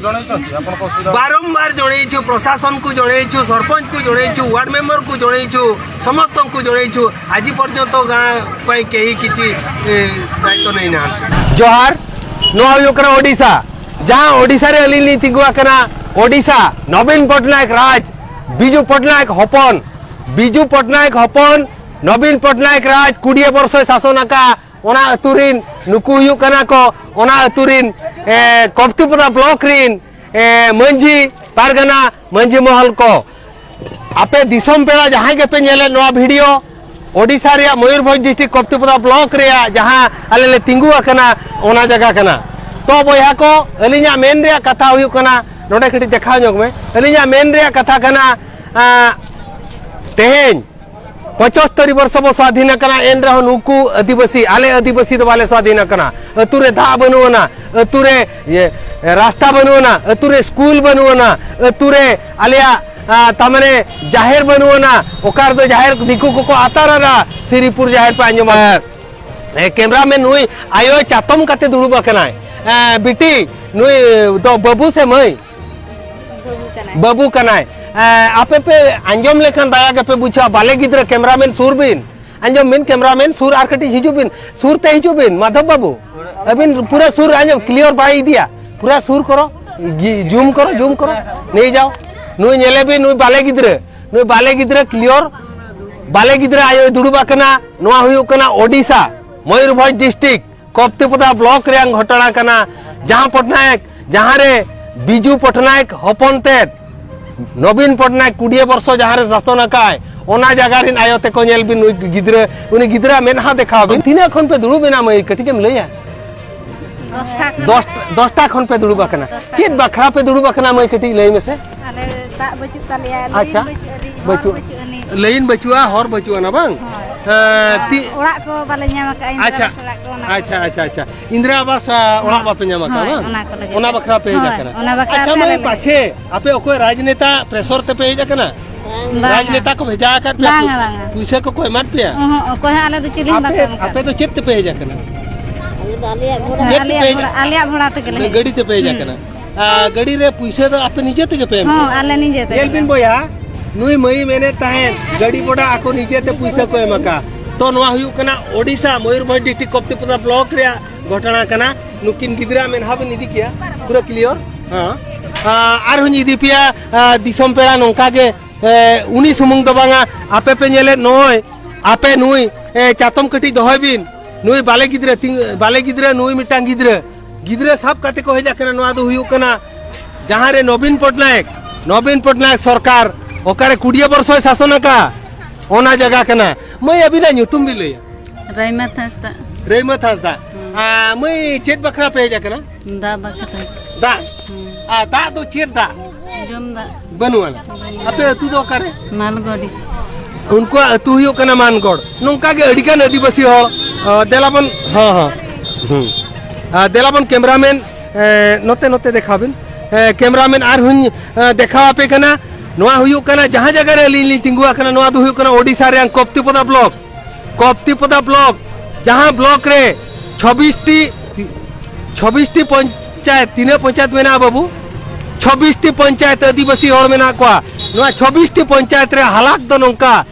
ବାରମ୍ବାର ଜଣେଇଛୁ, ପ୍ରଶାସନକୁ ଜଣେଇଛୁ, ସରପଞ୍ଚକୁ ଜଣେଇଛୁ, ୱାର୍ଡ ମେମ୍ବରକୁ ଜଣେଇଛୁ, ସମସ୍ତଙ୍କୁ ଜଣେଇଛୁ। ଆଜି ପର୍ଯ୍ୟନ୍ତ ଗାଁ ପାଇଁ କେହି କିଛି, ଏ, ଦାୟିତ୍ୱ ନେଇନାହାନ୍ତି। ᱡᱚᱦᱟᱨ, ᱱᱚᱣᱟ ᱦᱩᱭᱩᱜ ᱠᱟᱱᱟ ᱳᱰᱤᱥᱟ᱾ ᱡᱟᱦᱟᱸ ᱳᱰᱤᱥᱟ ᱨᱮ ᱟᱹᱞᱤᱧ ᱞᱤᱧ ᱛᱤᱸᱜᱩ ᱟᱠᱟᱱᱟ, ᱳᱰᱤᱥᱟ, ᱱᱚᱵᱤᱱ ᱯᱚᱴᱱᱟᱭᱮᱠ ᱨᱟᱡᱽ, ᱵᱤᱡᱩ ᱯᱚᱴᱱᱟᱭᱮᱠ ᱦᱚᱯᱚᱱ, ᱵᱤᱡᱩ ᱯᱚᱴᱱᱟᱭᱮᱠ ᱦᱚᱯᱚᱱ, ᱱᱚᱵᱤᱱ ᱯᱚᱴᱱᱟᱭᱮᱠ ᱨᱟᱡᱽ ᱠᱩᱲᱤᱭᱟᱹ ᱵᱚᱨᱥᱚᱭ ᱥᱟᱥᱚᱱ ᱟᱠᱟᱫ ᱚᱱᱟ ᱟᱹᱛᱩ ᱨᱤᱱ ᱱᱩᱠᱩ ᱦᱩᱭᱩᱜ ᱠᱟᱱᱟ ᱠᱚ ᱚᱱᱟ ᱟᱹᱛᱩ ᱨᱤᱱ, ᱮ, ᱠᱚᱯᱛᱤᱯᱚᱫᱟ ᱵᱞᱚᱠ ᱨᱤᱱ, ᱮ, ᱢᱟᱹᱡᱷᱤ ᱯᱟᱨᱜᱟᱱᱟ, ᱢᱟᱹᱡᱷᱤ ᱢᱚᱦᱚᱞ ᱠᱚ᱾ ᱟᱯᱮ ᱫᱤᱥᱚᱢ ᱯᱮᱲᱟ ᱡᱟᱦᱟᱸᱭ ᱜᱮᱯᱮ ᱧᱮᱞᱮᱫ ᱱᱚᱣᱟ ᱵᱷᱤᱰᱤᱭᱳ, ᱳᱰᱤᱥᱟ ᱨᱮᱭᱟᱜ ᱢᱚᱭᱩᱨᱵᱷᱚᱸᱡᱽ ᱰᱤᱥᱴᱨᱤᱠᱴ ᱠᱚᱯᱛᱤᱯᱚᱫᱟ ᱵᱞᱚᱠ ᱨᱮᱭᱟᱜ ᱡᱟᱦᱟᱸ ᱟᱞᱮ ᱞᱮ ᱛᱤᱸᱜᱩ ᱟᱠᱟᱱᱟ, ᱚᱱᱟ ᱡᱟᱭᱜᱟ ᱠᱟᱱᱟ᱾ ᱛᱚ ᱵᱚᱭᱦᱟ ᱠᱚ, ᱟᱹᱞᱤᱧᱟᱜ ᱢᱮᱱ ᱨᱮᱭᱟᱜ ᱠᱟᱛᱷᱟ ᱦᱩᱭᱩᱜ ᱠᱟᱱᱟ, ᱱᱚᱰᱮ ᱠᱟᱹᱴᱤᱡ ᱫᱮᱠᱷᱟᱣ ᱧᱚᱜ ᱢᱮ, ᱟᱹᱞᱤᱧᱟᱜ ᱢᱮᱱ ᱨᱮᱭᱟᱜ ᱠᱟᱛᱷᱟ ᱠᱟᱱᱟ, ᱟᱸ, ᱛᱮᱦᱮᱧ ᱯᱚᱸᱪᱟᱛᱛᱳᱨ ᱵᱚᱨᱥᱚ ᱵᱚ ᱥᱣᱟᱫᱷᱤᱱ ᱟᱠᱟᱱᱟ, ᱮᱱ ᱨᱮᱦᱚᱸ ᱱᱩᱠᱩ ᱟᱹᱫᱤᱵᱟᱹᱥᱤ, ᱟᱞᱮ ᱟᱹᱫᱤᱵᱟᱹᱥᱤ ᱫᱚ ᱵᱟᱞᱮ ᱥᱣᱟᱫᱷᱤᱱ ᱟᱠᱟᱱᱟ᱾ ᱟᱹᱛᱩ ᱨᱮ ᱫᱟᱜ ᱵᱟᱹᱱᱩᱜ ᱟᱱᱟ, ᱟᱹᱛᱩ ᱨᱮ, ᱤᱭᱟᱹ, ᱨᱟᱥᱛᱟ ᱵᱟᱹᱱᱩᱜ ᱟᱱᱟ, ᱟᱹᱛᱩ ᱨᱮ ᱥᱠᱩᱞ ᱵᱟᱹᱱᱩᱜ ᱟᱱᱟ, ᱟᱹᱛᱩ ᱨᱮ ᱟᱞᱮᱭᱟᱜ, ᱟ, ᱛᱟᱨ ᱢᱟᱱᱮ ᱡᱟᱦᱮᱨ ᱵᱟᱹᱱᱩᱜ ᱟᱱᱟ, ᱚᱠᱟ ᱨᱮᱫᱚ ᱡᱟᱦᱮᱨ ᱫᱤᱠᱩ ᱠᱚᱠᱚ ᱟᱛᱟᱨ ᱟᱱᱟ, ᱥᱤᱨᱤᱯᱩᱨ ᱡᱟᱦᱮᱨ ᱯᱮ ᱟᱸᱡᱚᱢᱟ᱾ ᱮ, ᱠᱮᱢᱨᱟᱢᱮᱱ ᱱᱩᱭ ᱟᱭᱳ ᱪᱟᱛᱚᱢ ᱠᱟᱛᱮ ᱫᱩᱲᱩᱵ ᱟᱠᱟᱱᱟᱭ᱾ ᱮ, ᱵᱤᱴᱤ, ᱱᱩᱭ ᱫᱚ ᱵᱟᱹᱵᱩ ᱥᱮ ᱢᱟᱹᱭ? ᱵᱟᱹᱵᱩ ᱠᱟᱱᱟᱭ᱾ ᱵᱟᱹᱵᱩ ᱠᱟᱱᱟᱭ᱾ ᱮ, ᱟᱯᱮ ᱯᱮ ᱟᱸᱡᱚᱢ ᱞᱮᱠᱷᱟᱱ ᱫᱟᱭᱟ ᱜᱮᱯᱮ ᱵᱩᱡᱷᱟᱹᱣᱟ, ᱵᱟᱞᱮ ᱜᱤᱫᱽᱨᱟᱹ, ᱠᱮᱢᱨᱟᱢᱮᱱ ᱥᱩᱨ ᱵᱤᱱ᱾ ᱟᱸᱡᱚᱢ ᱵᱤᱱ, ᱠᱮᱢᱨᱟᱢᱮᱱ ᱥᱩᱨ ᱟᱨ ᱠᱟᱹᱴᱤᱡ ᱦᱤᱡᱩᱜ ᱵᱤᱱ, ᱥᱩᱨ ᱛᱮ ᱦᱤᱡᱩᱜ ᱵᱤᱱ, ᱢᱟᱫᱷᱚᱵ ᱵᱟᱹᱵᱩ᱾ ᱟᱹᱵᱤᱱ ᱯᱩᱨᱟᱹ ᱥᱩᱨ, ᱟᱸᱡᱚᱢ, ᱠᱞᱤᱭᱟᱨ ᱵᱟᱭ ᱤᱫᱤᱭᱟ, ᱯᱩᱨᱟᱹ ᱥᱩᱨ ᱠᱚᱨᱚ, ᱡᱩᱢ ᱠᱚᱨᱚ, ᱡᱩᱢ ᱠᱚᱨᱚ, ᱱᱤᱭᱟᱹ ᱡᱟᱣ᱾ ᱱᱩᱭ ᱧᱮᱞᱮ ᱵᱤᱱ, ᱱᱩᱭ ᱵᱟᱞᱮ ᱜᱤᱫᱽᱨᱟᱹ, ᱱᱩᱭ ᱵᱟᱞᱮ ᱜᱤᱫᱽᱨᱟᱹ ᱠᱞᱤᱭᱟᱨ, ᱵᱟᱞᱮ ᱜᱤᱫᱽᱨᱟᱹ ᱟᱭᱳᱭ ᱫᱩᱲᱩᱵ ᱟᱠᱟᱱᱟ᱾ ᱱᱚᱣᱟ ᱦᱩᱭᱩᱜ ᱠᱟᱱᱟ ᱳᱰᱤᱥᱟ, ᱢᱚᱭᱩᱨᱵᱷᱚᱸᱡᱽ ᱰᱤᱥᱴᱨᱤᱠᱴ᱾ ᱠᱚᱯᱛᱤᱯᱚᱫᱟ ᱵᱞᱚᱠ ᱨᱮᱭᱟᱜ ᱜᱷᱚᱴᱚᱱᱟ ᱠᱟᱱᱟ, ᱡᱟᱦᱟᱸ ᱯᱚᱴᱱᱟᱭᱮᱠ, ᱡᱟᱦᱟᱸ ᱨᱮ ᱵᱤᱡᱩ ᱯᱚᱴᱱᱟᱭᱮᱠ ᱦᱚᱯᱚᱱ ᱛᱮᱫ ᱱᱚᱵᱤᱱ ᱯᱚᱴᱱᱟᱭᱮᱠ ᱠᱩᱲᱤᱭᱟᱹ ᱵᱚᱨᱥᱚ ᱡᱟᱦᱟᱸ ᱨᱮ ᱥᱟᱥᱚᱱ ᱟᱠᱟᱫ, ᱚᱱᱟ ᱡᱟᱭᱜᱟ ᱨᱮᱱ ᱟᱭᱳ ᱛᱮᱠᱚ ᱧᱮᱞ ᱵᱤᱱ, ᱱᱩᱭ ᱜᱤᱫᱽᱨᱟᱹ, ᱩᱱᱤ ᱜᱤᱫᱽᱨᱟᱹ ᱢᱮᱫᱦᱟ ᱫᱮᱠᱷᱟᱣ ᱵᱤᱱ᱾ ᱛᱤᱱᱟᱹᱜ ᱠᱷᱚᱱ ᱯᱮ ᱫᱩᱲᱩᱵ ᱮᱱᱟ ᱢᱟᱹᱭ, ᱠᱟᱹᱴᱤᱡ ᱮᱢ ᱞᱟᱹᱭᱟ? ᱫᱚᱥᱴᱟ ᱠᱷᱚᱱ᱾ ᱫᱚᱥ, ᱫᱚᱥᱴᱟ ᱠᱷᱚᱱ ᱯᱮ ᱫᱩᱲᱩᱵ ᱟᱠᱟᱱᱟ᱾ ᱫᱚᱥᱴᱟ ᱪᱮᱫ ᱠᱷᱚᱱ᱾ ᱵᱟᱠᱷᱨᱟ ᱯᱮ ᱫᱩᱲᱩᱵ ᱟᱠᱟᱱᱟ ᱢᱟᱹᱭ, ᱠᱟᱹᱴᱤᱡ ᱞᱟᱹᱭ ᱢᱮᱥᱮ? ᱟᱞᱮ ᱫᱟᱜ ᱵᱟᱹᱪᱩᱜ ᱛᱟᱞᱮᱭᱟ, ᱞᱟᱹᱭᱤᱱ ᱟᱪᱪᱷᱟ᱾ ᱵᱟᱹᱪᱩᱜ ᱟᱹᱱᱤᱡ, ᱦᱚᱨ ᱵᱟᱹᱪᱩᱜ᱾ ᱵᱟᱹᱪᱩᱜ ᱟᱹᱱᱤᱡ᱾ ᱞᱟᱹᱭᱤᱱ ᱵᱟᱹᱪᱩᱜᱼᱟ, ᱦᱚᱨ ᱵᱟᱹᱪᱩᱜ ᱟᱱᱟ ᱵᱟᱝ? ᱦᱳᱭ᱾ ᱦᱮᱸ, ᱟᱨ ᱛᱤ- ᱚᱲᱟᱜ ᱠᱚ ᱵᱟᱞᱮ ᱧᱟᱢ ᱟᱠᱟᱫᱼᱟ, ᱤᱱᱫᱤᱨᱟ ᱟᱪᱪᱷᱟ᱾ ᱟᱵᱟᱥ ᱚᱲᱟᱜ ᱠᱚ, ᱚᱱᱟ ᱟᱪᱪᱷᱟ, ᱠᱚ ᱟᱪᱪᱷᱟ, ᱞᱟᱹᱜᱤᱫ᱾ ᱟᱪᱪᱷᱟ᱾ ᱤᱱᱫᱤᱨᱟ ᱟᱵᱟᱥ, ᱟ, ᱚᱲᱟᱜ ᱦᱳᱭ, ᱵᱟᱯᱮ ᱧᱟᱢ ᱟᱠᱟᱫᱼᱟ ᱦᱳᱭ, ᱵᱟᱝ? ᱚᱱᱟ ᱠᱚ ᱞᱟᱹᱜᱤᱫ᱾ ᱚᱱᱟ ᱵᱟᱠᱷᱨᱟ ᱯᱮ ᱦᱮᱡ ᱦᱳᱭ, ᱟᱠᱟᱱᱟ? ᱚᱱᱟ ᱵᱟᱠᱷᱨᱟ ᱟᱪᱪᱷᱟ ᱛᱮ ᱢᱟᱹᱭ, ᱟᱞᱮ ᱞᱟᱹᱜᱤᱫ᱾ ᱯᱟᱪᱷᱮ ᱟᱯᱮ ᱚᱠᱚᱭ ᱨᱟᱡᱽᱱᱮᱛᱟ ᱯᱨᱮᱥᱚᱨ ᱛᱮᱯᱮ ᱦᱮᱡ ᱟᱠᱟᱱᱟ? ᱵᱟᱝᱟ᱾ ᱨᱟᱡᱽᱱᱮᱛᱟ ᱠᱚ ᱵᱷᱮᱡᱟ ᱟᱠᱟᱫ ᱯᱮᱭᱟ? ᱵᱟᱝᱟ, ᱵᱟᱝᱟ᱾ ᱯᱩᱭᱥᱟᱹ ᱠᱚᱠᱚ ᱮᱢᱟᱫ ᱯᱮᱭᱟ? ᱚᱦᱚᱸ, ᱚᱠᱚᱭ ᱦᱚᱸ ᱟᱞᱮ ᱫᱚ ᱪᱤᱞᱤ ᱦᱚᱸ ᱟᱯᱮ, ᱵᱟᱠᱚ ᱮᱢ ᱟᱯᱮ ᱟᱠᱟᱫ ᱫᱚ ᱪᱮᱫ ᱛᱮᱯᱮ ᱦᱮᱡ ᱟᱠᱟᱱᱟ? ᱟᱞᱮ ᱫᱚ ᱟᱞᱮᱭᱟᱜ ᱵᱷᱚᱲᱟ᱾ ᱪᱮᱫ ᱛᱮᱯᱮ ᱟᱞᱮᱭᱟᱜ ᱦᱮᱡ ᱵᱷᱚᱲᱟ, ᱟᱠᱟᱱᱟ? ᱟᱞᱮᱭᱟᱜ ᱵᱷᱚᱲᱟ ᱛᱮᱜᱮ ᱞᱮ ᱦᱮᱡ ᱜᱟᱹᱰᱤ ᱛᱮᱯᱮ ᱦᱮᱡ ᱦᱩᱸ᱾ ᱟᱠᱟᱱᱟ? ᱟᱨ ᱜᱟᱹᱰᱤ ᱨᱮ ᱯᱩᱭᱥᱟᱹ ᱫᱚ ᱟᱯᱮ ᱱᱤᱡᱮ ᱛᱮᱜᱮ ᱯᱮ ᱮᱢ ᱦᱚᱸ, ᱠᱟᱱᱟ? ᱟᱞᱮ ᱱᱤᱡᱮ ᱛᱮᱜᱮ᱾ ᱧᱮᱞ ᱵᱤᱱ ᱵᱚᱭᱦᱟ, ᱱᱩᱭ ᱢᱟᱹᱭ ᱢᱮᱱᱮᱫ ᱛᱟᱦᱮᱸᱫ ᱜᱟᱹᱰᱤ ᱵᱷᱚᱲᱟ ᱟᱠᱚ ᱱᱤᱡᱮ ᱛᱮ ᱯᱩᱭᱥᱟᱹ ᱠᱚ ᱮᱢ ᱟᱠᱟᱫ᱾ ᱛᱚ ᱱᱚᱣᱟ ᱦᱩᱭᱩᱜ ᱠᱟᱱᱟ ᱳᱰᱤᱥᱟ, ᱢᱚᱭᱩᱨᱵᱷᱚᱸᱡᱽ ᱰᱤᱥᱴᱨᱤᱠᱴ ᱠᱚᱯᱛᱤᱯᱚᱫᱟ ᱵᱞᱚᱠ ᱨᱮᱭᱟᱜ ᱜᱷᱚᱴᱚᱱᱟ ᱠᱟᱱᱟ᱾ ᱱᱩᱠᱤᱱ ᱜᱤᱫᱽᱨᱟᱹ ᱢᱮᱫᱦᱟ ᱵᱤᱱ ᱤᱫᱤ ᱠᱮᱭᱟ, ᱯᱩᱨᱟᱹ ᱠᱞᱤᱭᱟᱨ᱾ ᱦᱮᱸ᱾ ᱟ, ᱟᱨᱦᱚᱸᱧ ᱤᱫᱤ ᱯᱮᱭᱟ, ᱟ, ᱫᱤᱥᱚᱢ ᱯᱮᱲᱟ ᱱᱚᱝᱠᱟ ᱜᱮ, ᱮ, ᱩᱱᱤ ᱥᱩᱢᱩᱝ ᱫᱚ ᱵᱟᱝᱟ, ᱟᱯᱮ ᱯᱮ ᱧᱮᱞᱮᱫ ᱱᱚᱜᱼᱚᱭ, ᱟᱯᱮ ᱱᱩᱭ, ᱮ, ᱪᱟᱛᱚᱢ ᱠᱟᱹᱴᱤᱡ ᱫᱚᱦᱚᱭ ᱵᱤᱱ᱾ ᱱᱩᱭ ᱵᱟᱞᱮ ᱜᱤᱫᱽᱨᱟᱹ, ᱛᱤᱝ-, ᱵᱟᱞᱮ ᱜᱤᱫᱽᱨᱟᱹ, ᱱᱩᱭ ᱢᱤᱫᱴᱟᱝ ᱜᱤᱫᱽᱨᱟᱹ, ᱜᱤᱫᱽᱨᱟᱹ ᱥᱟᱵ ᱠᱟᱛᱮ ᱠᱚ ᱦᱮᱡ ᱟᱠᱟᱱᱟ᱾ ᱱᱚᱣᱟ ᱫᱚ ᱦᱩᱭᱩᱜ ᱠᱟᱱᱟ ᱡᱟᱦᱟᱸ ᱨᱮ ᱱᱚᱵᱤᱱ ᱯᱚᱴᱱᱟᱭᱮᱠ, ᱱᱚᱵᱤᱱ ᱯᱚᱴᱱᱟᱭᱮᱠ ᱥᱚᱨᱠᱟᱨ ᱚᱠᱟᱨᱮ ᱠᱩᱲᱤᱭᱟᱹ ᱵᱚᱨᱥᱚᱭ ᱥᱟᱥᱚᱱ ᱟᱠᱟᱫ, ᱚᱱᱟ ᱡᱟᱭᱜᱟ ᱠᱟᱱᱟ᱾ ᱢᱟᱹᱭ, ᱟᱹᱵᱤᱱᱟᱜ ᱧᱩᱛᱩᱢ ᱵᱤᱱ ᱞᱟᱹᱭᱟ? ᱨᱟᱭᱢᱟᱛ ᱦᱟᱸᱥᱫᱟ᱾ ᱨᱟᱭᱢᱟᱛ ᱦᱟᱸᱥᱫᱟ᱾ ᱦᱩᱸ᱾ ᱟᱨ ᱢᱟᱹᱭ, ᱪᱮᱫ ᱵᱟᱠᱷᱨᱟ ᱯᱮ ᱦᱮᱡ ᱟᱠᱟᱱᱟ? ᱫᱟᱜ ᱵᱟᱠᱷᱨᱟ᱾ ᱫᱟᱜ? ᱦᱩᱸ᱾ ᱟᱨ ᱫᱟᱜ ᱫᱚ ᱪᱮᱫ ᱫᱟᱜ? ᱡᱚᱢ ᱫᱟᱜ᱾ ᱵᱟᱹᱱᱩᱜ ᱟᱱᱟ᱾ ᱵᱟᱹᱱᱩᱜ᱾ ᱟᱯᱮ ᱟᱹᱛᱩ ᱫᱚ ᱚᱠᱟᱨᱮ? ᱢᱟᱞᱜᱚᱰᱤ᱾ ᱩᱱᱠᱩᱣᱟᱜ ᱟᱹᱛᱩ ᱦᱩᱭᱩᱜ ᱠᱟᱱᱟ ᱢᱟᱱᱜᱚᱲ᱾ ᱱᱚᱝᱠᱟ ᱜᱮ ᱟᱹᱰᱤᱜᱟᱱ ᱟᱹᱫᱤᱵᱟᱹᱥᱤ ᱦᱚᱲ, ᱟᱸ, ᱫᱮᱞᱟ ᱵᱚᱱ, ᱦᱚᱸ, ᱦᱚᱸ᱾ ᱦᱩᱸ᱾ ᱟᱨ ᱫᱮᱞᱟ ᱵᱚᱱ cameraman, ᱮᱸ, ᱱᱚᱛᱮ, ᱱᱚᱛᱮ ᱫᱮᱠᱷᱟᱣ ᱵᱤᱱ᱾ ᱮᱸ, cameraman ᱟᱨᱦᱚᱸᱧ, ᱮᱸ, ᱫᱮᱠᱷᱟᱣ ᱟᱯᱮ ᱠᱟᱱᱟ᱾ ᱱᱚᱣᱟ ᱦᱩᱭᱩᱜ ᱠᱟᱱᱟ ᱡᱟᱦᱟᱸ ᱡᱟᱭᱜᱟ ᱨᱮ ᱟᱹᱞᱤᱧ ᱞᱤᱧ ᱛᱤᱸᱜᱩ ᱟᱠᱟᱱᱟ, ᱱᱚᱣᱟ ᱫᱚ ᱦᱩᱭᱩᱜ ᱠᱟᱱᱟ ᱳᱰᱤᱥᱟ ᱨᱮᱭᱟᱜ ᱠᱚᱯᱛᱤᱯᱚᱫᱟ block᱾ ᱠᱚᱯᱛᱤᱯᱚᱫᱟ block, ᱡᱟᱦᱟᱸ block ᱨᱮ ᱪᱷᱚᱵᱵᱤᱥ ᱴᱤ, ᱪᱷᱚᱵᱵᱤᱥ ᱴᱤ ᱯᱚᱧᱪᱟᱭᱮᱛ, ᱛᱤᱱᱟᱹᱜ ᱯᱚᱧᱪᱟᱭᱮᱛ ᱢᱮᱱᱟᱜᱼᱟ ᱵᱟᱹᱵᱩ? ᱪᱷᱚᱵᱵᱤᱥ ᱴᱤ ᱯᱚᱧᱪᱟᱭᱮᱛ ᱟᱹᱫᱤᱵᱟᱹᱥᱤ ᱦᱚᱲ ᱢᱮᱱᱟᱜ ᱠᱚᱣᱟ᱾ ᱱᱚᱣᱟ ᱪᱷᱚᱵᱵᱤᱥ ᱴᱤ ᱯᱚᱧᱪᱟᱭᱮᱛ ᱨᱮ ᱦᱟᱞᱟᱛ ᱫᱚ ᱱᱚᱝᱠᱟ,